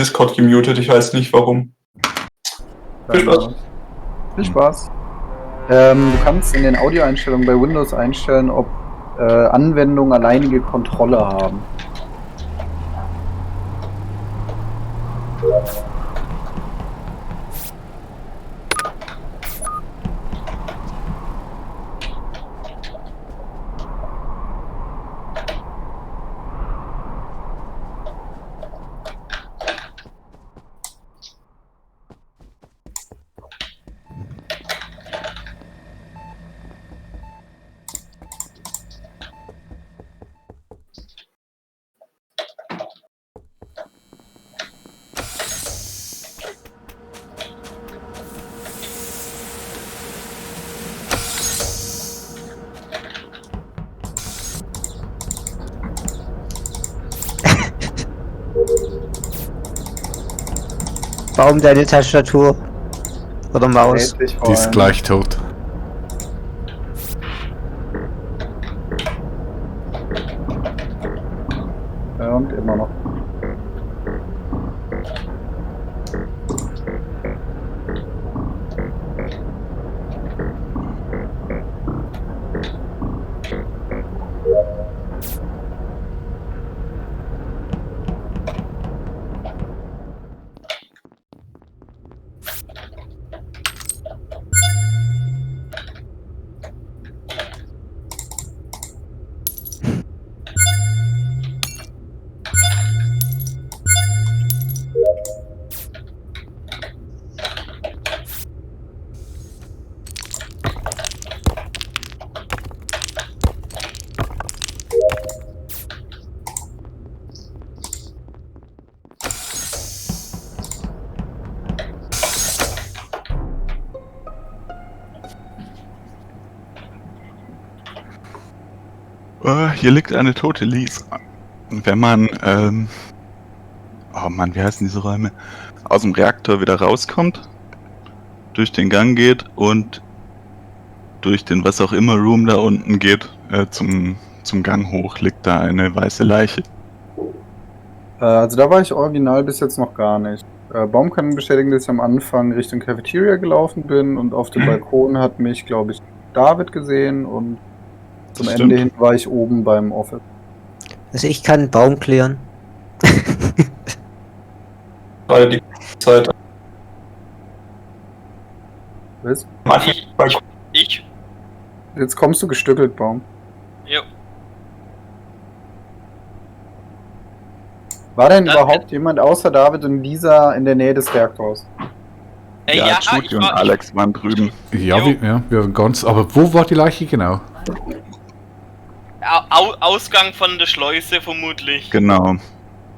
Discord gemutet, ich weiß nicht warum. Viel Spaß. Viel Spaß. Du kannst in den Audioeinstellungen bei Windows einstellen, ob Anwendungen alleinige Kontrolle haben. Warum deine Tastatur? Oder Maus? Die ist gleich tot. Ja, und immer noch. Hier liegt eine tote Lies. Wenn man, oh Mann, wie heißen diese Räume? Aus dem Reaktor wieder rauskommt, durch den Gang geht und durch den was auch immer Room da unten geht, zum Gang hoch, liegt da eine weiße Leiche. Also da war ich original bis jetzt noch gar nicht. Baum kann bestätigen, dass ich am Anfang Richtung Cafeteria gelaufen bin und auf dem Balkon hat mich, glaube ich, David gesehen und zum Das Ende stimmt. hin war ich oben beim Office. Also ich kann einen Baum klären. Gerade die Zeit. Was? Am Anfang Ich? Jetzt kommst du gestückelt, Baum. Jo. War denn Das- überhaupt jemand außer David und Lisa in der Nähe des Reaktors? Ja, ich Judy und Alex waren drüben. Ja, Jo. wir waren ganz. Aber wo war die Leiche genau? Ausgang von der Schleuse vermutlich. Genau.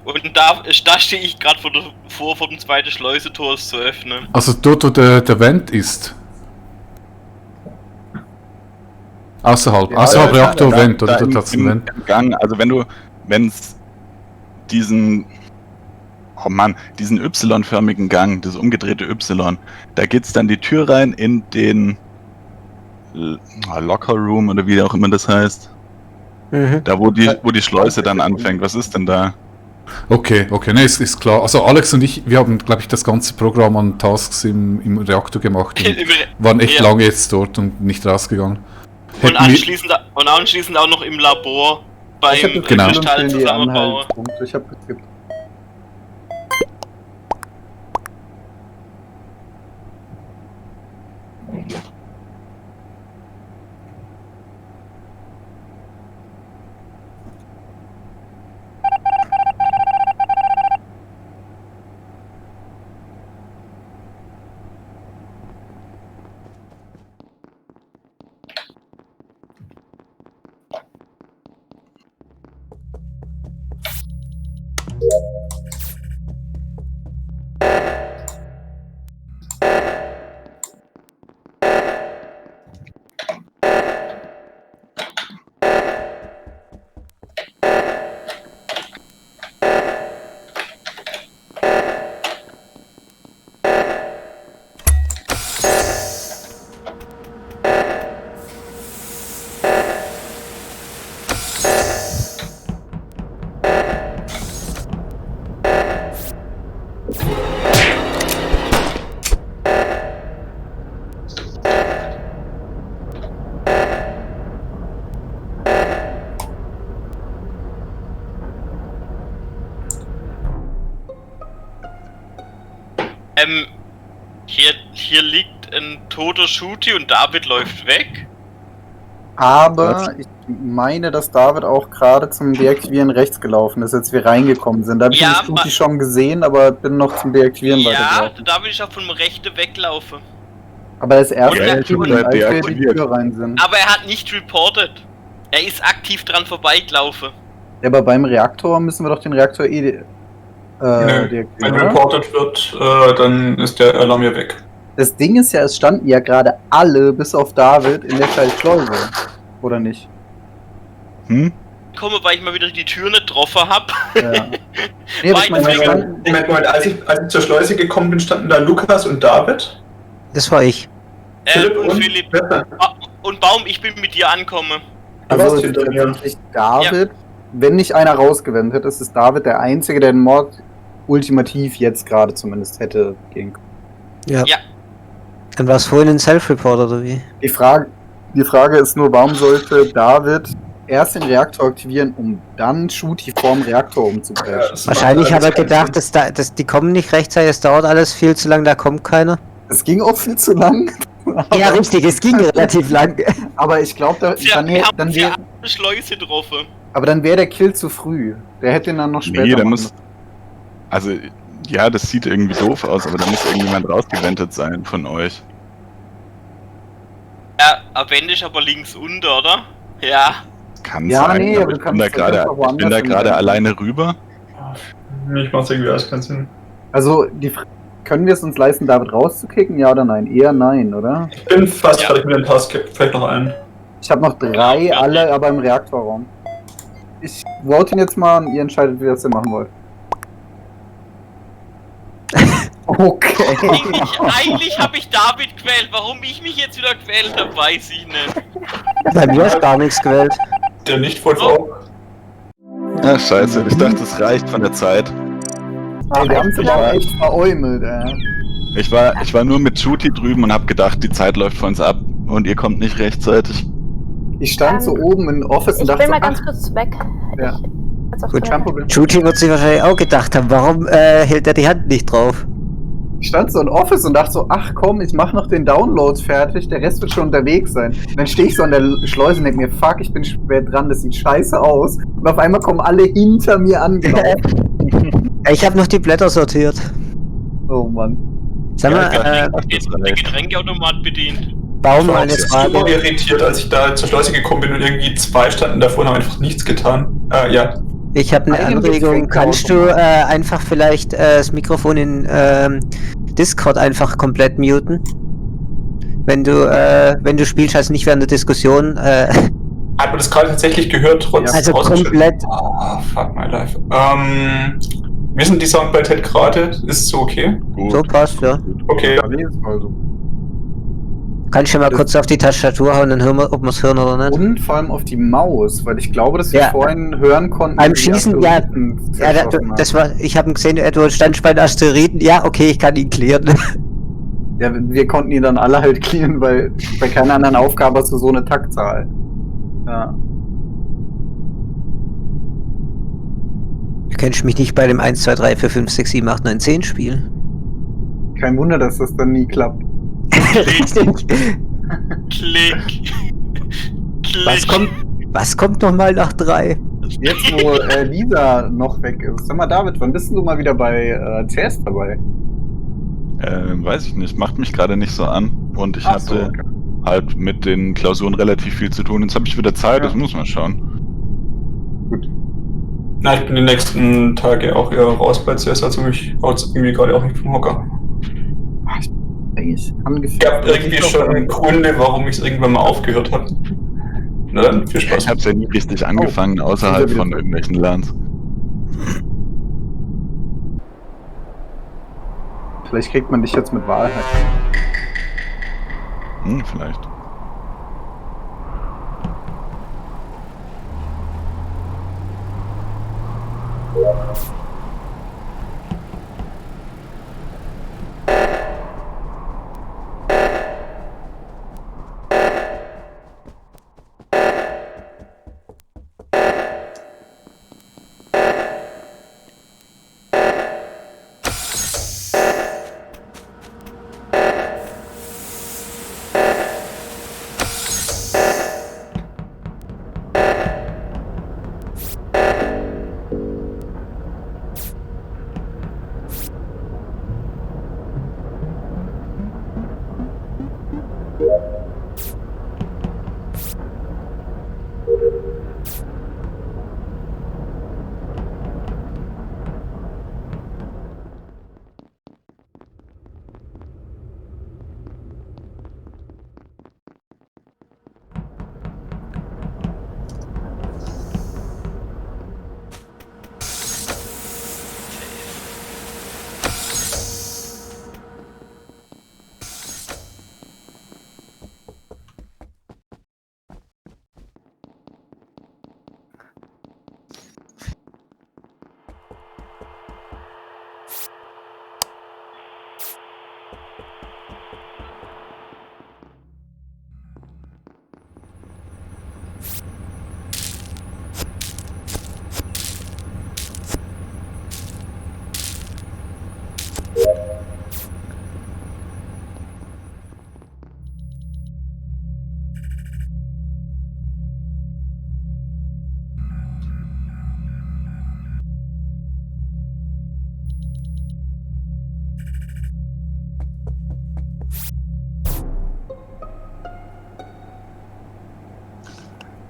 Und da stehe ich gerade vor dem zweiten Schleusetor es zu öffnen. Also dort, wo der Vent ist. Außerhalb Ja, außerhalb ja, Reaktor Vent, oder Da dort hat's einen Vent. im Gang, also wenn es diesen Y-förmigen Gang, das umgedrehte Y, da geht's dann die Tür rein in den Locker Room oder wie auch immer das heißt. Mhm. Da wo die Schleuse dann anfängt. Was ist denn da? Okay, ne, ist klar. Also Alex und ich, wir haben, glaube ich, das ganze Programm an Tasks im Reaktor gemacht und waren echt Ja. lange jetzt dort und nicht rausgegangen. Und Hätten wir- anschließend auch noch im Labor beim Ich habe Genau. Kristall zusammenbauen. Anhaltspunkte. Ich habe geskippt. Hier liegt ein toter Shooty und David läuft weg. Aber ich meine, dass David auch gerade zum Deaktivieren rechts gelaufen ist, als wir reingekommen sind. Da habe ich Ja, den Shooty schon gesehen, aber bin noch zum Deaktivieren Ja, weitergelaufen. David ist auch vom rechten weglaufen. Aber das erste Und er- Aktiv, und als wir in die deaktiviert. Tür rein sind. Aber er hat nicht reported. Er ist aktiv dran vorbeigelaufen. Ja, aber beim Reaktor müssen wir doch den Reaktor Wenn deaktivieren, oder? reported wird, dann ist der Alarm ja weg. Das Ding ist ja, es standen ja gerade alle, bis auf David, in der Scheißschleuse. Oder nicht? Hm? Komme, weil ich mal wieder die Tür nicht getroffen hab. Ja. Nee, aber ich meine, wir Moment, standen, Moment, als ich zur Schleuse gekommen bin, standen da Lukas und David. Das war ich. Und Philipp. Und Baum, ich bin mit dir angekommen. also es ist tatsächlich David, wenn nicht einer rausgewendet hätte, ist es David der Einzige, der den Mord ultimativ jetzt gerade zumindest hätte gehen können. Ja. Ja. Dann war es vorhin ein Self-Report oder wie? Die Frage ist nur, warum sollte David erst den Reaktor aktivieren, um dann Shooty vorm Reaktor umzubrechen? Wahrscheinlich hat er gedacht, dass die kommen nicht rechtzeitig, es dauert alles viel zu lang, da kommt keiner. Es ging auch viel zu lang. Ja, richtig, es ging relativ lang. Aber ich glaube, Wir dann haben wäre ja eine Schleuse getroffen. der Kill zu früh. Der hätte ihn dann noch später Nee, der machen muss. Also, ja, das sieht irgendwie doof aus, aber da muss irgendjemand rausgewendet sein von euch. Ja, Avent ist aber links unter, oder? Ja. Kann Ja, sein, nee, aber aber ich du bin da kannst doch gerade einfach woanders gerade hingehen. alleine rüber. Ich mach's irgendwie alles keinen Sinn. Also, können wir es uns leisten, David rauszukicken? Ja oder nein? Eher nein, oder? Ich bin fast Ja. fertig mit dem Task, vielleicht noch einen. Ich habe noch 3, alle aber im Reaktorraum. Ich vote ihn jetzt mal und ihr entscheidet, wie ihr das denn machen wollt. Okay. Eigentlich habe ich David gewählt. Warum ich mich jetzt wieder gewählt habe, weiß ich nicht. Bei mir ist gar nichts gewählt. Der nicht voll vor. Ah, scheiße, ich dachte, es reicht von der Zeit. Ey, wir haben es aber echt veräumelt, Ich war nur mit Shooty drüben und hab gedacht, die Zeit läuft von uns ab und ihr kommt nicht rechtzeitig. Ich stand so oben im Office und Ich dachte bin so, mal ganz kurz weg. Ja. Ich kann's auch Gut, tun. kein Problem. Shooty wird sich wahrscheinlich auch gedacht haben, warum hält er die Hand nicht drauf? Ich stand so im Office und dachte so, ach komm, ich mach noch den Download fertig, der Rest wird schon unterwegs sein. Und dann stehe ich so an der Schleuse und denke mir, fuck, ich bin spät dran, das sieht scheiße aus. Und auf einmal kommen alle hinter mir angelaufen. Ich habe noch die Blätter sortiert. Oh Mann. Sag mal, Ist der Getränkeautomat bedient. Baum, eine Ich Frage. war irritiert, als ich da zur Schleuse gekommen bin und irgendwie 2 standen davor und haben einfach nichts getan. Ja. Ich habe eine Eigentlich Anregung. fängt Kannst der du Automat. einfach vielleicht das Mikrofon in Discord einfach komplett muten? Wenn du spielst, also nicht während der Diskussion. Hat man das gerade tatsächlich gehört, trotz Also Ausschnitt? komplett. Ah, fuck my life. Wie ist denn die Soundqualität gerade? Ist es so okay? Gut. So passt, ja. Okay. Ja, nee, ist voll so. Kannst du mal kurz auf die Tastatur hauen, dann hören wir, ob wir es hören oder nicht. Und vor allem auf die Maus, weil ich glaube, dass wir Ja. vorhin hören konnten. Beim wie die Schießen, ja. Asteroiden Ja, zerschossen das war, ich habe gesehen, du standst bei den Asteroiden. Ja, okay, ich kann ihn klären. haben. Ja, wir konnten ihn dann alle halt clearen, weil bei keiner anderen Aufgabe hast du so eine Taktzahl. Ja. Du kennst mich nicht bei dem 1, 2, 3, 4, 5, 6, 7, 8, 9, 10 Spiel. Kein Wunder, dass das dann nie klappt. Klick. Was kommt noch mal nach 3? Jetzt, wo Lisa noch weg ist. Sag mal, David, wann bist denn du mal wieder bei CS dabei? Weiß ich nicht, macht mich gerade nicht so an. Und ich Ach so, hatte okay. halt mit den Klausuren relativ viel zu tun. Jetzt habe ich wieder Zeit, das muss man schauen. Na, ich bin die nächsten Tage auch eher raus bei CS, also mich haut's irgendwie gerade auch nicht vom Hocker. Eigentlich angefangen. Ich habe irgendwie schon Gründe, warum ich es irgendwann mal aufgehört habe. Na dann, viel Spaß. Ich habe es ja nie richtig angefangen, außerhalb von irgendwelchen LANs. Vielleicht kriegt man dich jetzt mit Wahrheit. Vielleicht.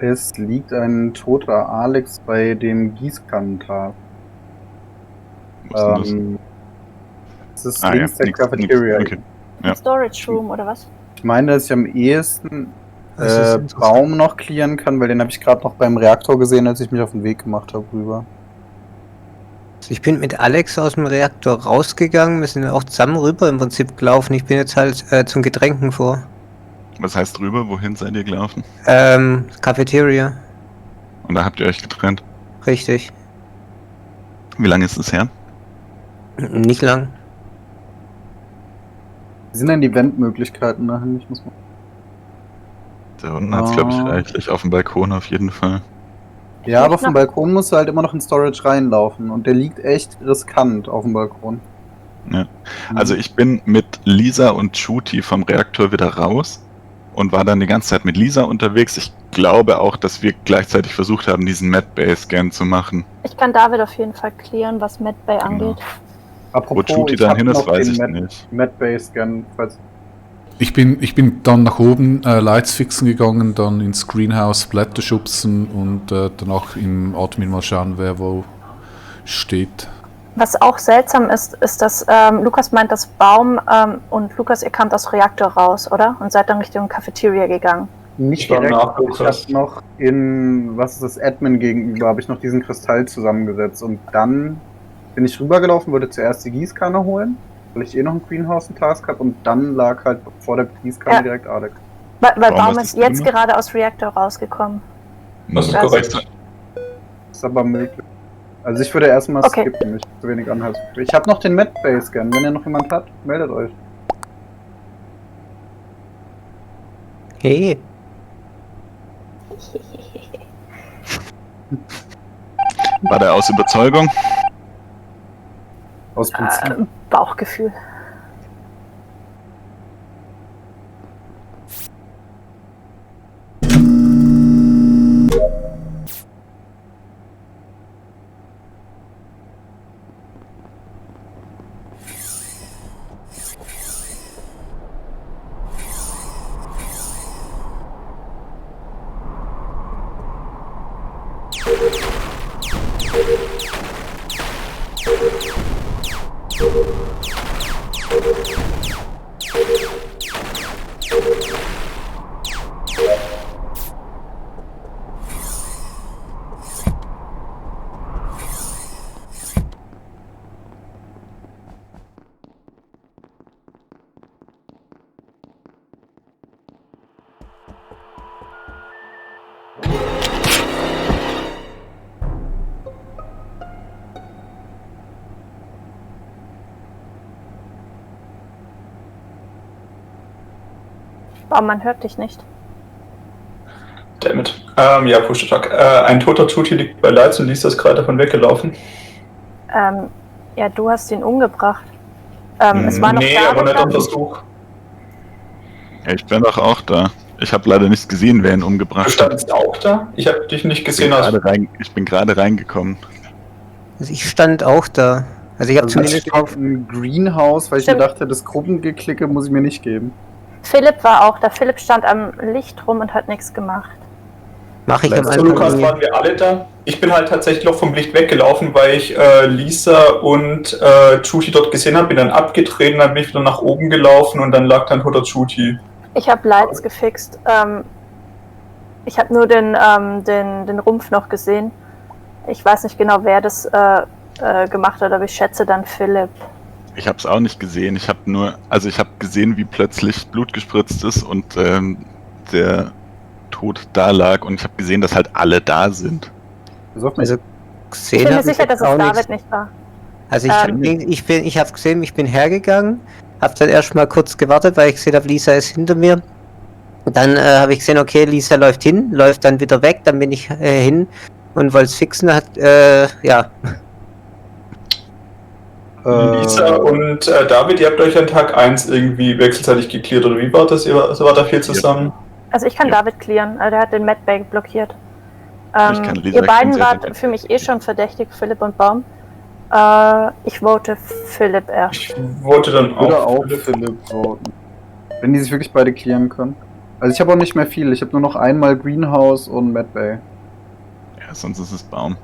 Es liegt ein toter Alex bei dem Gießkannentag. Was ist denn Das ist Ah, links ja, der Cafeteria. okay. Ja. Storage Room oder was? Ich meine, dass ich am ehesten Das ist interessant. Baum noch clearen kann, weil den habe ich gerade noch beim Reaktor gesehen, als ich mich auf den Weg gemacht habe rüber. Ich bin mit Alex aus dem Reaktor rausgegangen, wir sind auch zusammen rüber im Prinzip gelaufen. Ich bin jetzt halt zum Getränken vor. Was heißt drüber? Wohin seid ihr gelaufen? Cafeteria, Und da habt ihr euch getrennt. richtig. Wie lange ist es her? Nicht lang. Wie sind denn die Ventmöglichkeiten dahin? Ich muss mal. Da unten hat's, glaube ich, reichlich. Auf dem Balkon auf jeden Fall. Ja, aber auf dem Balkon musst du halt immer noch in Storage reinlaufen und der liegt echt riskant auf dem Balkon. Ja. Also ich bin mit Lisa und Shooty vom Reaktor wieder raus und war dann die ganze Zeit mit Lisa unterwegs. Ich glaube auch, dass wir gleichzeitig versucht haben, diesen Medbay-Scan zu machen. Ich kann David auf jeden Fall klären, was Medbay angeht. Wo Apropos, Shooty ich dann hab hin ist, noch weiß den ich nicht. Medbay-Scan, falls. Ich bin dann nach oben Lights fixen gegangen, dann ins Greenhouse Blätter schubsen und danach im Admin mal schauen, wer wo steht. Was auch seltsam ist, ist, dass Lukas meint, dass Baum und Lukas, ihr kamt aus Reaktor raus, oder? Und seid dann Richtung Cafeteria gegangen. Nicht Ich war direkt, nach aber ich Lukas. habe noch was ist das, Admin gegenüber, habe ich noch diesen Kristall zusammengesetzt und dann bin ich rübergelaufen, wollte zuerst die Gießkanne holen, weil ich noch im Greenhouse einen Task habe und dann lag halt vor der Gießkanne Ja. direkt Alex. Weil Warum Baum hast ist du's jetzt gemacht? gerade aus Reaktor rausgekommen. Das ist Das korrekt. Ist aber möglich. Also ich würde erstmal Okay. skippen, ich habe zu wenig Anhaltspunkte. Ich habe noch den Medbay-Scan, wenn ihr noch jemand hat, meldet euch. Hey, War der aus Überzeugung? Aus Prinzip. Bauchgefühl. Baum, man hört dich nicht. Dammit. Ja, Push-Attack. Ein toter Tuti liegt bei Lights und Lisa ist gerade davon weggelaufen. Ja, du hast ihn umgebracht. Es war noch Nee, David aber nicht da. am Versuch. Ja, ich bin doch auch da. Ich habe leider nicht gesehen, wer ihn Du umgebracht hat. standst auch da? Ich habe dich nicht Ich gesehen. bin gerade reingekommen. also ich stand auch da. Also ich habe Also zumindest ich auf dem Greenhouse, weil ich mir Stimmt. dachte, das Gruppengeklicke muss ich mir nicht geben. Philipp war auch da. Philipp stand am Licht rum und hat nichts gemacht. mache ich am Zu Lukas Anfang. waren wir alle da. Ich bin halt tatsächlich noch vom Licht weggelaufen, weil ich Lisa und Tuti dort gesehen habe, bin dann abgetreten, dann bin ich wieder nach oben gelaufen und dann lag dann toter Tuti. Ich habe Lights gefixt. Ich habe nur den Rumpf noch gesehen. Ich weiß nicht genau, wer das gemacht hat, aber ich schätze dann Philipp. Ich habe es auch nicht gesehen. Ich habe gesehen, wie plötzlich Blut gespritzt ist und der Tod da lag und ich habe gesehen, dass halt alle da sind. Besoff mich. Also Ich gesehen bin mir habe ich sicher, dass jetzt es auch David nichts. nicht war. Also ich habe gesehen, ich bin hergegangen, habe dann erstmal kurz gewartet, weil ich gesehen habe, Lisa ist hinter mir. Dann habe ich gesehen, okay, Lisa läuft hin, läuft dann wieder weg, dann bin ich hin und wollte es fixen, ja. Lisa und David, ihr habt euch an Tag 1 irgendwie wechselseitig geklärt, oder wie war das? Ihr war da viel zusammen? Also ich kann Ja. David clearen, der hat den Medbay blockiert. Ich kann Lisa Ihr beiden clearen, wart sehr für mich eh schon verdächtig, Philipp und Baum. Ich vote Philipp erst. Ich wollte dann Ich würde auch. auch Philipp voten. Wenn die sich wirklich beide clearen können. Also ich habe auch nicht mehr viel. Ich habe nur noch einmal Greenhouse und Mad Bay. Ja, sonst ist es Baum.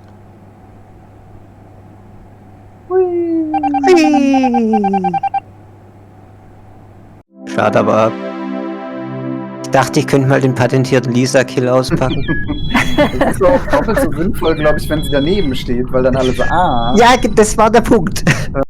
Schade, aber ich dachte, ich könnte mal den patentierten Lisa-Kill auspacken. Das ist auch doppelt so sinnvoll, glaube ich, wenn sie daneben steht, weil dann alle so, Ja, das war der Punkt.